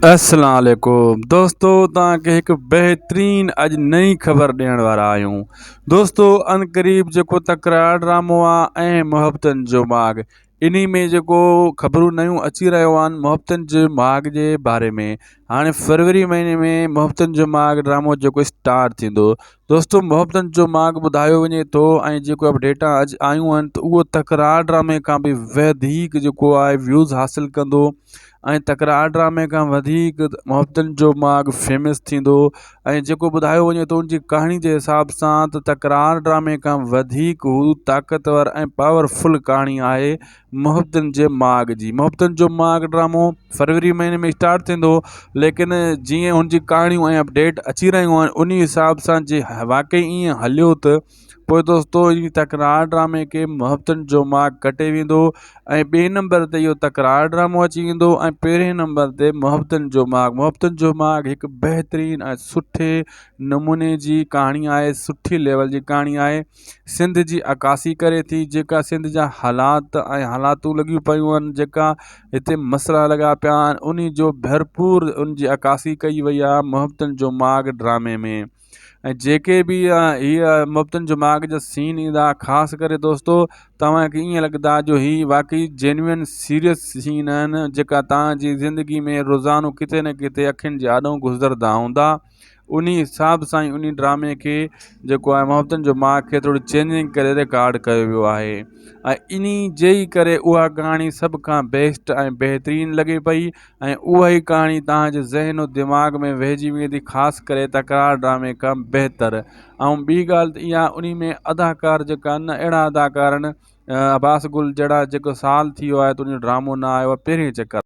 السلام عليڪم دوستو توهان کي هڪ بهترين اڄ نئين خبر ڏيڻ وارا آهيون دوستو ان قريب جيڪو تڪرار ڊرامو آ ۽ محبتن جو ماڳ انهي ۾ جيڪو خبرون نيون اچي رهيو آهن محبتن جي ماڳ جي باري ۾ هاڻي فروري مهيني ۾ محبتن جو ماڳ ڊرامو جيڪو اسٽارٽ ٿيندو دوستو محبتن جو ماڳ ٻڌايو وڃي ٿو ۽ جيڪو اپڊيٽا اڄ آيون آهن ته اهو تڪرار ڊرامي کان به وڌيڪ جيڪو آهي ويوز حاصل ڪندو ۽ تڪرار ڊرامي کان وڌيڪ محبتن جو ماڳ فيمس ٿيندو ۽ جيڪو ٻڌايو وڃي ٿو ان جي ڪهاڻي جي حساب سان ته تڪرار ڊرامي کان وڌيڪ هو طاقتور ۽ پاورفل ڪهاڻي آهي محبتن جي ماڳ جي محبتن جو ماڳ ڊرامو فروري مهيني ۾ اسٽارٽ ٿيندو ليڪن جيئن هن جي ڪهاڻيون ۽ اپڊيٽ اچي رهيون آهن ان حساب سان جي واقعي ائين هليو ته پوء دوستو هي تڪرار ڊرامي کي محبتن جو ماڳ ڪٽي ويندو ۽ ٻئي نمبر تي اهو تڪرار ڊرامو اچي ويندو ۽ پهرين نمبر تي محبتن جو ماڳ محبتن جو ماڳ هڪ بهترين ۽ سٺي نموني جي ڪهاڻي آهي سٺي ليول جي ڪهاڻي آهي سنڌ جي عڪاسي ڪري ٿي جيڪا سنڌ جا حالات ۽ حالاتون لڳيون پيون آهن جيڪا هتي مسئلا لڳا پيا آهن انهي جو ڀرپور ان جي عڪاسي ڪئي وئي آهي محبتن جو ماڳ ڊرامي ۾ ۽ جيڪي به هي محبتن جو ماڳ جا سين ايندا خاص ڪري دوستو توهان کي ائين لڳندا جو هي واقعي جينوئن سيريس سين آهن جيڪا توهان جي زندگي ۾ روزانو ڪٿي نه ڪٿي اکين جي آڏو گذرندا هوندا انهي حساب سان ئي انهي ڊرامي کي جيڪو آهي محبتن جو ماڳ کي ٿوري چينجنگ ڪري رڪارڊ ڪيو ويو آهي ۽ انهي جي ئي ڪري اها ڪهاڻي سڀ کان بيسٽ ۽ بهترين لڳي پئي ۽ اها ئي ڪهاڻي توهان جي ذهن و دماغ ۾ ويهجي ويندي خاص ڪري تڪرار ڊرامي کان بهتر ۽ ٻي ڳالهه ته اها انهي ۾ اداڪار جيڪا آهن نه اهڙا اداڪار آهن عباس گل جهڙا جيڪو سال ٿي ويو آهي ته ان جو ڊرامو نه آيو آهي پهرين چڪر.